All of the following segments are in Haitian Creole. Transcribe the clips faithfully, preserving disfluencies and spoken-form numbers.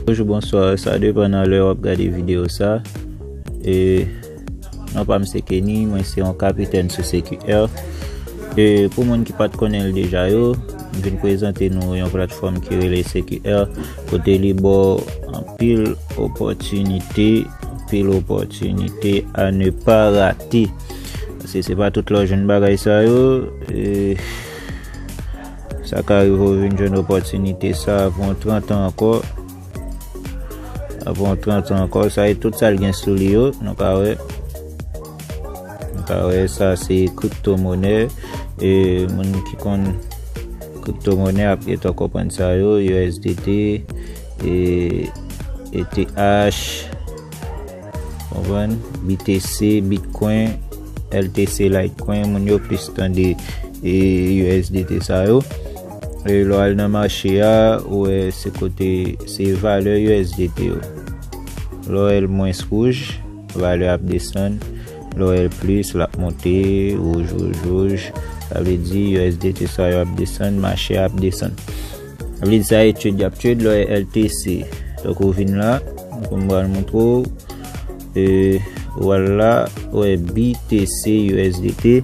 Bonjou, bonswa, sa depann nan lè w ap gade videyo sa. E non pa m se Kenny, mwen se yon kapitèn sou C Q R. E pou moun ki pa t konnen l deja yo, m vin prezante nou yon platfòm ki rele C Q R, kote li ba w anpil opòtinite, anpil opòtinite à ne pas rater. Paske se pa tout lè w jwenn bagay sa yo. E sa ka rive w vin jwenn opòtinite sa pou yon trant an ankò. Apre yon trant an ankò, sa e tout sa l gen sou li yo, nou ka wè. Nou ka wè sa se kripto monè. E moun ki konn kripto monè ap gentan konprann sa yo, U S D T, e, E T H, konprann? B T C, Bitcoin, L T C, Litecoin, moun yo plis tande e U S D T sa yo. E lè w al nan mache a, ou wè se kote, se valè U S D T yo. Lè w wè l mwens wouj, valè ap desann. Lè w wè l plis, l ap monte, wouj, wouj, wouj. Sa vle di U S D T sa yo ap desann, mache a ap desann. Sa vle di sa e trade y ap trade, lè w wè L T C. Donk ou vin la, m pral montre w. E, ou al la, ou wè B T C U S D T,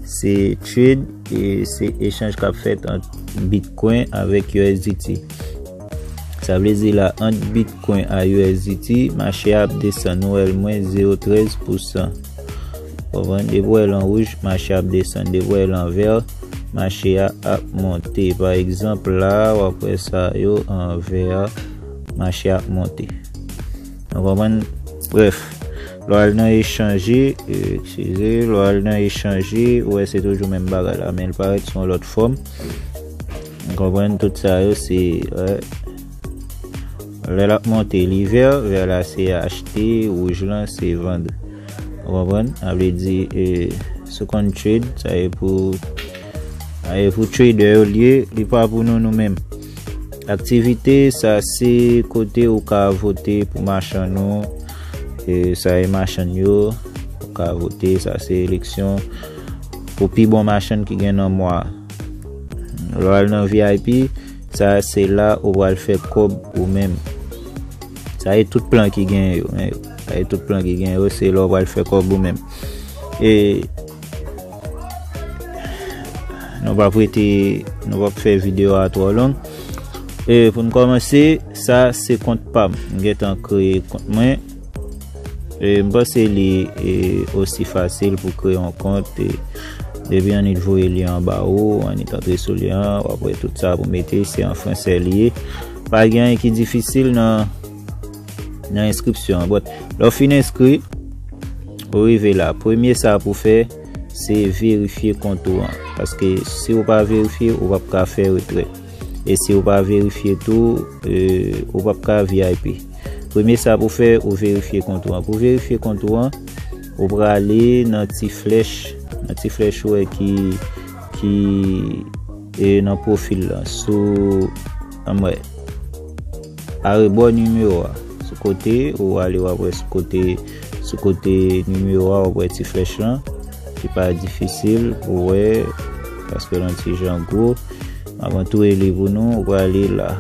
se trade, e se echanj k ap fèt ant Bitcoin avèk U S D T. Sa vle di la, ant Bitcoin a U S D T, mache a ap desann, ou wè l mwens zewo trèz pousan. Konprann? Depi w wè l an wouj, mache a ap desann. Depi w wè l an vè, mache a ap monte. Pa egzanp, la, w ap wè sa yo an vè, mache a ap monte. Nou konprann? Brèf, lè w al nan echanje, e, eskize, lè w al nan echanje, ou wè se toujou menm bagay la, men l parèt sou yon lòt fòm. Ou konprann? Tout sa yo se, wè, lè l ap monte, li vè, vè la se achte, wouj lan se vann. Ou konprann? Sa vle di, e, si w konn trade, sa e pou, sa e pou trader yo l ye, li pa pou nou, nou menm. Aktivite, sa se kote ou ka vote pou machann ou, e, sa e machann yo, ou ka vote, sa se eleksyon pou pi bon machann ki gen nan mwa a. Lè w al nan V I P, sa se la ou pral fè kòb ou menm. Sa e tout plan ki gen yo, men yo. Sa e tout plan ki gen yo, se lè w pral fè kòb ou menm. E nou p ap rete, nou p ap fè videyo a twò long. E pou n kòmanse, sa se kont pa m. M gentan kreye kont mwen. E m panse li, e, osi fasil pou kreye yon kont. E depi Anit voye li anba ou, Anit antre sou li an, w ap wè tout sa pou mete, se an fransè li ye. Pa gen anyen ki difisil nan, nan enskripsyon an. But, lè w fin enskri, ou rive la. Premye sa pou fè, se verifye kont ou an. Paske si ou pa verifye, ou p ap ka fè retrè. E si ou pa verifye tou, e, ou p ap ka V I P. Premye sa pou fè, ou verifye kont ou an. Pou verifye kont ou an, ou prale nan ti flèch, nan ti flèch ou wè ki, ki, e, nan pwofil la. Sou, ann wè, arebò nimewo a. Sou kote, ou ale, w ap wè sou kote, sou kote nimewo a, w ap wè ti flèch lan. Li pa difisil pou wè, paske l yon ti jan gwo. M ap antoure li pou nou, ou prale la.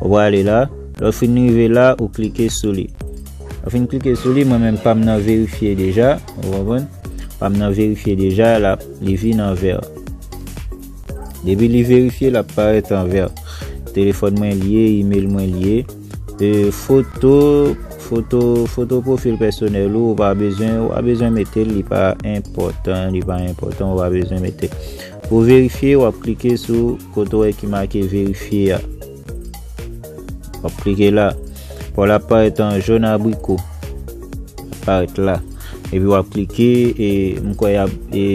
Ou prale la. Lè w fin rive la, ou klike sou li. Lè w fin klike sou li, mwen menm pa m nan verifye deja, ou konprann? Pa m nan verifye deja, l ap, li vin an vè. Depi li verifye, l ap parèt an vè. Telefòn mwen li ye, email mwen li ye. E, foto, foto, foto pwofil pèsonèl ou, ou pa bezwen, ou pa bezwen mete l, li pa enpòtan, li pa enpòtan, ou pa bezwen mete l. Pou verifye, w ap klike sou kote w wè ki make verifye a. W ap klike la. Pou l ap parèt an jòn abriko. L ap parèt la. Epi w ap klike, e m kwè y ap, e,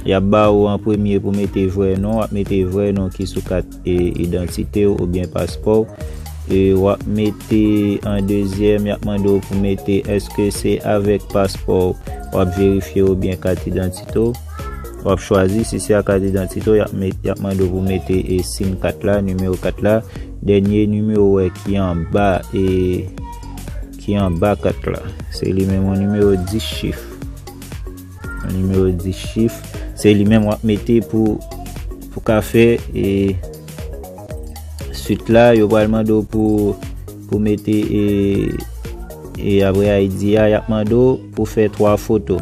y ap ba ou an premye pou mete vrè non, w ap mete vrè non ki sou kat, e, idantite w oubyen paspò w. E w ap mete an dezyèm, y ap mande w pou mete èske se avèk paspò w w ap verifye oubyen kat idantite w. W ap chwazi si se a kat idantite w, y ap met, y ap mande w pou mete, e, sim kat la, nimewo kat la, dènye nimewo w wè ki anba, e, ki anba kat la. Se li menm yon nimewo dis chif. Yon nimewo dis chif. Se li menm w ap mete pou, pou ka fè, e, Answit la, yo pral mande w pou, pou mete, e, e apre I D a, y ap mande w pou fè twa foto.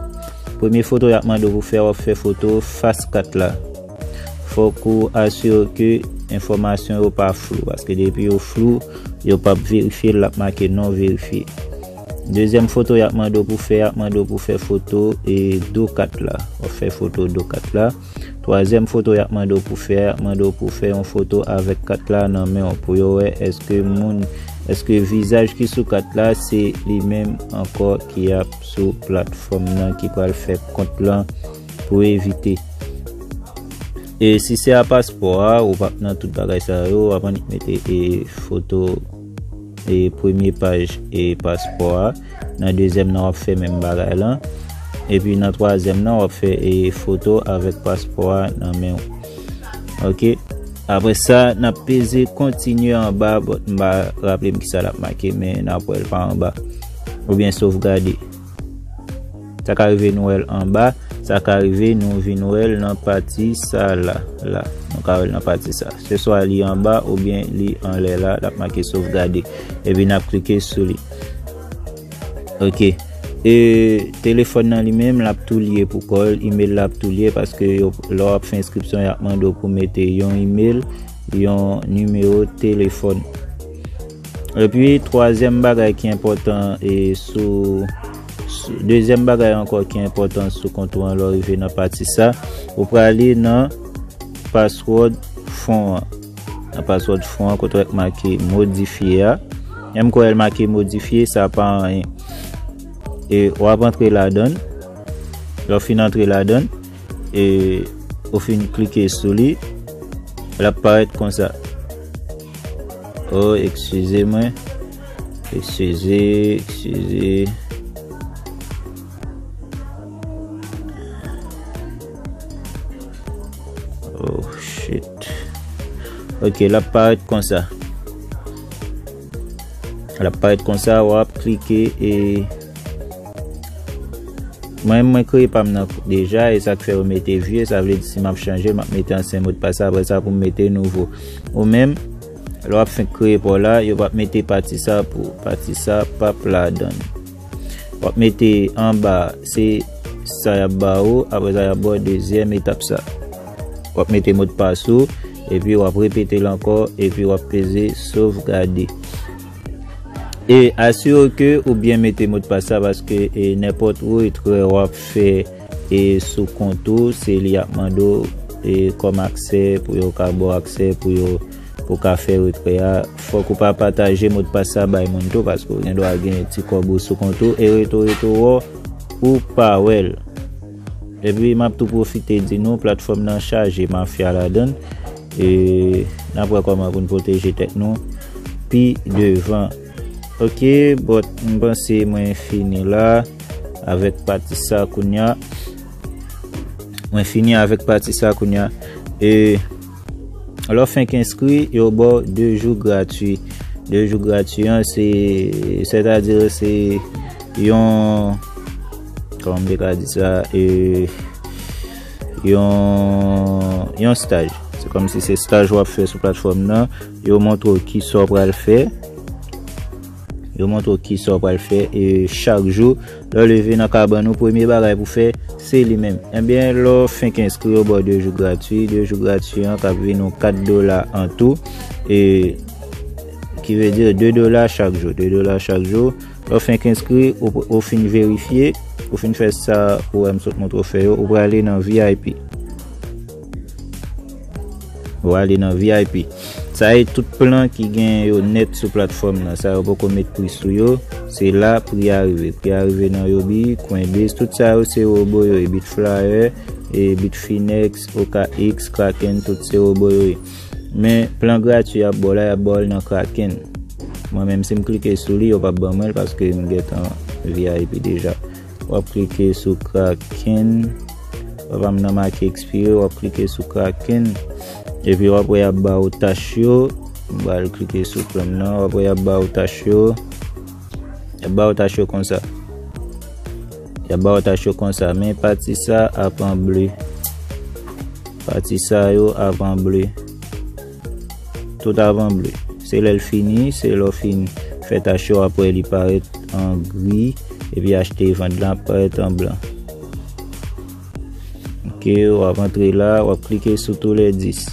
Premye foto y ap mande w pou fè, w ap fè foto fas kat la. Fòk ou asire ke enfòmasyon yo pa flou, paske depi yo flou, yo p ap verifye, l ap make non verifye. Dezyèm foto y ap mande w pou fè, y ap mande w pou fè foto e do kat la. W ap fè foto do kat la. Twazyèm foto y ap mande w pou fè, y ap mande w pou fè yon foto avèk kat la nan men w pou yo wè èske moun, èske vizaj ki sou kat la se li menm ankò ki ap sou platfòm nan ki pral fè kont lan pou evite. E si se a paspò a, ou p ap nan tout bagay sa yo, w ap annik mete e foto e premye paj e paspò a. Nan dezyèm nan, w ap fè menm bagay lan. Epi nan twazyèm nan, w ap fè e foto avèk paspò a nan men w. Oke. Apre sa, n ap peze kontinye anba, but m pa raple m kisa l ap make, men n ap wè l pa anba. Oubyen sovgade. Sa ka rive nou wè l anba, sa ka rive nou vin wè l nan pati sa la, la. Nou ka wè l nan pati sa. Se swa li anba oubyen li anlè la, l ap make sovgade. Epi n ap klike sou li. Oke. E telefòn nan li menm, l ap tou lye pou kò l, imèl la ap tou lye paske yo, lè w ap fè enskripsyon, y ap mande w pou mete yon imèl, yon nimewo telefòn. Epi, twazyèm bagay ki enpòtan e sou, sou, dezyèm bagay ankò ki enpòtan sou kont ou an lè w rive nan pati sa, ou prale nan password fon an. Nan password fon an, kote w wè k make modifye a. Menm kwè l make modifye, sa pa anyen. E w ap antre ladan l. Lè w fin antre ladan l, e ou fin klike sou li, l ap parèt konsa. Oh, eskize mwen. Eskize, eskize. Oh, shit. Ok, l ap parèt konsa. L ap parèt konsa, w ap klike e mwen, mwen kreye pa m nan deja, e sa k fè yo mete vye, sa vle di si m ap chanje, m ap mete ansyen modpas la, apre sa pou m mete nouvo. Ou menm, lè w ap fenk kreye pa w la, yo p ap mete pati sa pou, pati sa p ap ladan l. W ap mete anba, se sa y ap ba ou, apre sa y ap ba w dezyèm etap sa. W ap mete modpas ou, epi w ap repete l ankò, epi w ap peze sovgade. E asire w ke ou byen mete modpas sa, paske e nenpòt retrè w ap fè e sou kont ou, se li y ap mande w e kòm aksè pou yo ka ba w aksè pou yo, pou w ka fè retrè a. Fòk ou pa pataje modpas sa bay moun tou, paske w gen dwa gen ti kòb ou sou kont ou e reto reto wè w, ou pa wè l. Epi m ap tou pwofite di nou, platfòm nan chaje mafya ladan l. E n ap wè kòman pou n pwoteje tèt nou pi devan. Ok, but m panse mwen fini la avèk pati sa kounya. Mwen fini avèk pati sa kounya. E lè w fenk enskri, yo ba w de jou gratwi. De jou gratwi an, se, sètadi se yon, kòman m te ka di sa, e, yon, yon staj. Se kòmsi se staj w ap fè sou platfòm nan. Yo montre w kisa w pral fè. Yo montre w kisa w pral fè, e, chak jou. Lè w leve nan kabann ou, premye bagay pou fè, se li menm. Ebyen, lè w fenk enskri, yo ba w de jou gratwi. De jou gratwi an k ap vin yon kat dola an tou. E, ki vle di de dola chak jou. De dola chak jou. Lè w fenk enskri, ou, ou fin verifye, ou fin fè sa ou wè m sot montre w fè yo, ou prale nan V I P. Ou ale nan V I P. Sa e tout plan ki gen yo nèt sou platfòm nan. Sa yo poko met pri sou yo. Se la pri a rive. Pri a rive nan Huobi, Coinbase, tout sa yo se robo yo ye. Bitflyer, e Bitfinex, O K X, Kraken, tout se robo yo ye. Men plan gratwi y ap ba w la, y ap ba w l nan Kraken. Mwen menm, si m klike sou li, yo p ap ban mwen l paske m gentan V I P deja. W ap klike sou Kraken. Papa m nan make ekspire, w ap klike sou Kraken. Epi w ap wè y ap ba w tach yo. M pral klike sou plan nan. W ap wè y ap ba w tach yo. Y ap ba w tach yo konsa. Y ap ba w tach yo konsa. Men pati sa ap an ble. Pati sa yo ap an ble. tout avan ble. Se lè l fini, se lè w fin fè tach yo, w ap wè li parèt an gri, epi achte e vann lan ap parèt an blan. Ok, w ap antre la, w ap klike sou tou lè dis.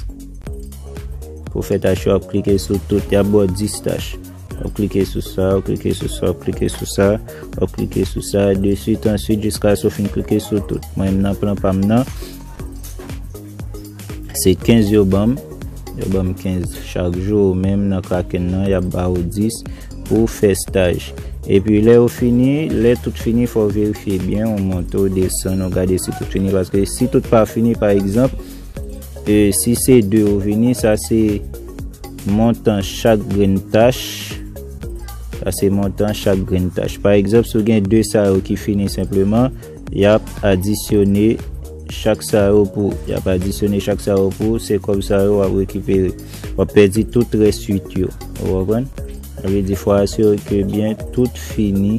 Pou fè tach yo, w ap klike sou tout, y ap ba w dis tach. W ap klike sou sa, w ap klike sou sa, w ap klike sou sa, w ap klike sou sa, de swit answit jiskaske w fin klike sou tout. Mwen menm nan plan pa m nan, se kenz yo ban m. Yo ban m kenz chak jou, ou menm nan Kraken nan, y ap ba w dis pou fè staj. Epi lè yo fini, lè tout fini, fò w verifye byen, w monte, w desann, w gade si tout fini, paske si tout pa fini, pa egzanp, e si se de yo vini, sa se montan chak grenn tach. Sa se montan chak grenn tach. Pa egzanp, si w gen de sa yo ki fini senpleman, y ap adisyone chak sa yo pou, y ap adisyone chak sa yo pou, se kòb sa yo w ap rekipere. W ap pèdi tout rès uit yo. Ou konprann? Sa vle di, fò asire ke byen tout fini,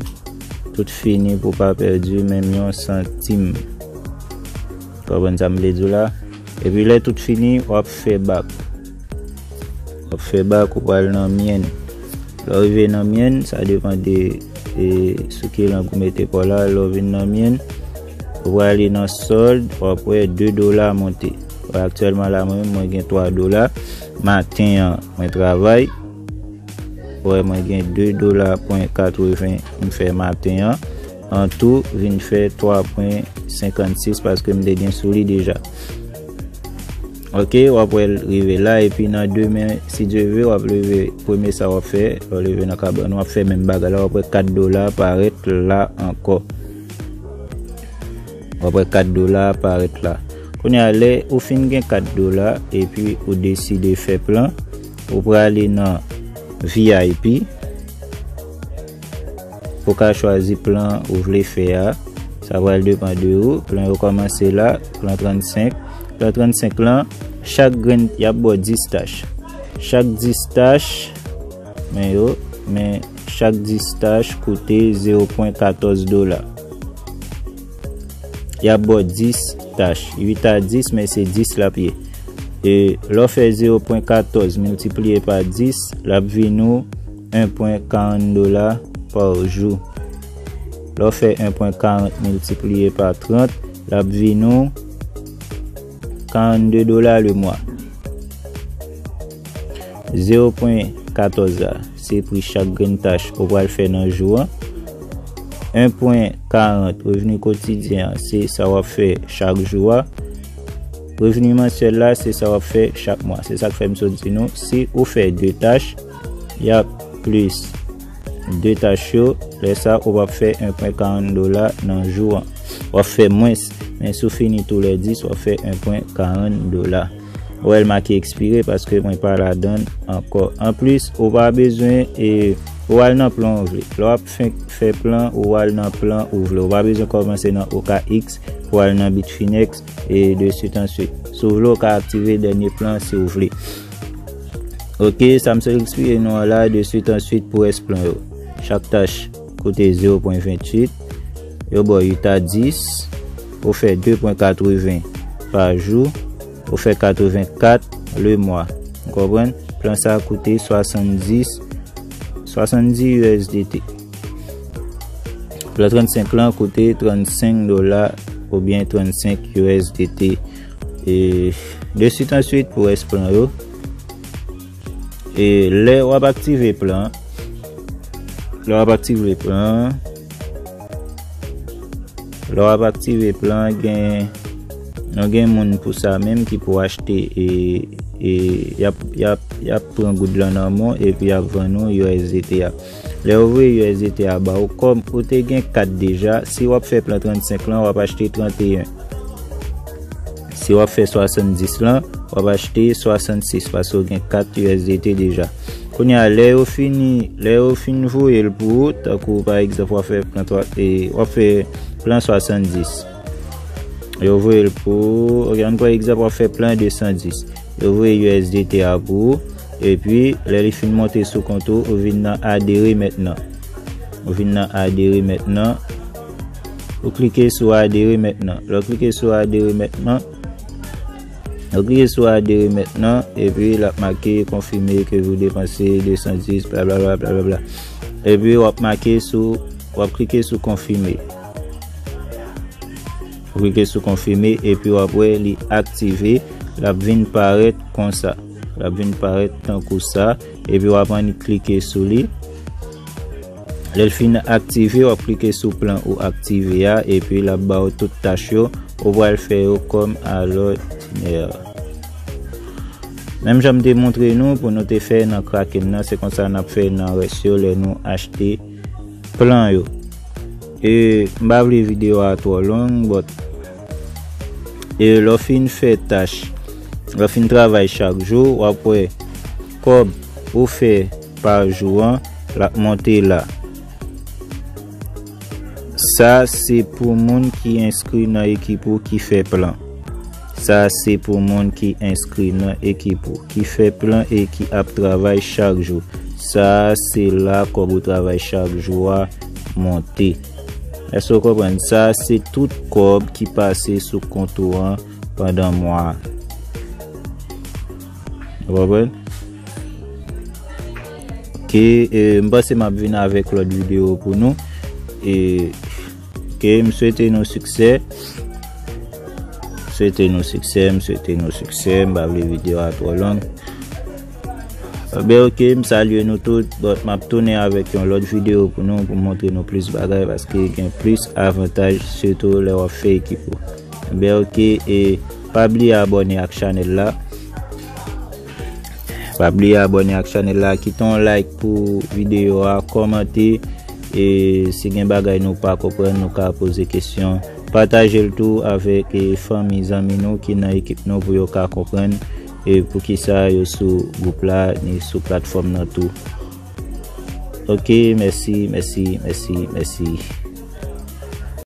tout fini pou pa pèdi menm yon santim. Konprann sa m vle di w la? Epi lè tout fini, w ap fè bak. W ap fè bak, ou pral nan myen. Lè w rive nan myen, sa depann de, e, sou ki lang ou mete pa w la. Lè w vin nan myen, ou prale nan sòld, w ap wè de dola monte. Wè, aktyèlman la, mwen menm, mwen gen twa dola. Maten an, mwen travay. Wè, mwen gen de dola pwen katreven m fè maten an. An tou, vin fè twa pwen senkannsis paske m te gen sou li deja. Ok, w ap wè l rive la, epi nan demen, si Dye vle, w ap leve, premye sa w ap fè, w ap leve nan kabann, w ap fè menm bagay la, w ap wè kat dola parèt la ankò. W ap wè kat dola parèt la. Kounye a, lè ou fin gen kat dola, epi ou deside fè plan, ou prale nan V I P. Ou ka chwazi plan ou vle fè a. Sa pral depann de ou. Plan yo kòmanse la, plan trannsenk. Plan trannsenk lan, chak grenn, y ap ba w dis tach. Chak dis tach, men yo, men chak dis tach koute zewo pwen katòz dola. Y ap ba w dis tach. Uit a dis, men se dis l ap ye. E lè w fè zewo pwen katòz miltipliye pa dis, l ap vin ou en pwen karant dola pa jou. Lè w fè en pwen karant miltipliye pa trant, l ap vin ou karannde dola le mwa. Zewo pwen katòz la, se pri chak grenn tach ou pral fè nan jou an. En pwen karant, revni kotidyen an, se sa w ap fè chak jou a. Revni mansyèl la, se sa w ap fè chak mwa. Se sa k fè m sot di nou, si ou fè de tach, y ap plis de tach yo, lè sa ou p ap fè en pwen karant dola nan jou an. W ap fè mwens, men si w fini tou lè dis, w ap fè en pwen karant dola. Ou wè l make ekspire paske mwen pa ladan l ankò. Anplis, ou pa bezwen, e, ou al nan plan ou vle. Lè w ap fè, fè plan, ou al nan plan ou vle. Ou pa bezwen kòmanse nan O K X pou al nan Bitfinex e de swit answit. Si w vle, ou ka aktive dènye plan si w vle. Ok, sa m sot eksplike nou an la, de swit answit pou rès plan yo. Chak tach koute zewo pwen venntuit, yo ba w uit a dis, ou fè de pwen katreven pa jou, ou fè katrevenkat le mwa. Ou konprann? Plan sa a koute swasanndis, swasanndis U S D T. Plan trannsenk lan koute trannsenk dola oubyen trannsenk U S D T. E de swit answit pou rès plan yo. E lè w ap aktive plan, lè w ap aktive plan, lè w ap aktive plan, gen, nou gen moun pou sa menm ki pou achte, e, e y ap, y ap, y ap pran goud lan nan men w epi y ap vann ou U S D T a. Lè yo voye U S D T a ba ou, kòm ou te gen kat deja, si w ap fè plan trannsenk lan, w ap achte tranteyen. Si w ap fè swasanndis lan, w ap achte swasannsis paske w gen kat U S D T deja. Kounye a, lè yo fini, lè yo fin voye l pou ou, tankou pa egzanp, w ap fè plan twa, e, w ap fè plan swasanndis. Yo voye l pou ou, ok, ann pran egzanp, w ap fè plan desandis. Yo voye U S D T a pou ou, epi lè li fin monte sou kont ou, ou vin nan adere mentnan. Ou vin nan adere mentnan. Ou klike sou adere mentnan. Lè w klike sou adere mentnan, Nou klike sou adhérer maintenant, epi l ap make confirmer que vous dépensez deux cent dix, blablabla, blablabla. Epi w ap make sou, w ap klike sou confirmer. W ap klike sou confirmer, epi w ap wè li aktive, l ap vin parèt konsa. L ap vin parèt tankou sa, epi w ap annik klike sou li. Lè l fin aktive, w ap klike sou plan ou aktive a, epi l ap ba w tout tach yo, ou pral fè yo kòm a lòdinè. Menm jan m te montre nou pou nou te fè nan Kraken nan, se konsa n ap fè nan rès yo lè nou achte plan yo. E m pa vle videyo a twò long, but e lè w fin fè tach, lè w fin travay chak jou, w ap wè kòb ou fè pa jou an, l ap monte la. Sa se pou moun ki enskri nan ekip ou ki fè plan. Sa se pou moun ki enskri nan ekip ou ki fè plan e ki ap travay chak jou. Sa se la kòb ou travay chak jou a monte. Èske w konprann? Sa se tout kòb ki pase sou kont ou an pandan mwa a. Ou konprann? Ok, e, m panse m ap vin avèk lòt videyo pou nou. E, ok, m swete nou siksè. M swete nou siksè, m swete nou siksè. M pa vle videyo a twò long. Ben, ok, m salye nou tout. But m ap tounen avèk yon lòt videyo pou nou, pou montre nou plis bagay, paske gen plis avantaj, sitou lè w ap fè ekip ou. Ben, ok, e pa bliye abòne ak chanèl la. Pa bliye abòne ak chanèl la, kite yon like pou videyo a, kòmante, e si gen bagay nou pa konprann, nou ka poze kesyon. Pataje l tou avèk, e, fanmi, zanmi nou ki nan ekip nou pou yo ka konprann, e poukisa yo sou gwoup la, ni sou platfòm nan tou. Ok, mèsi, mèsi, mèsi, mèsi.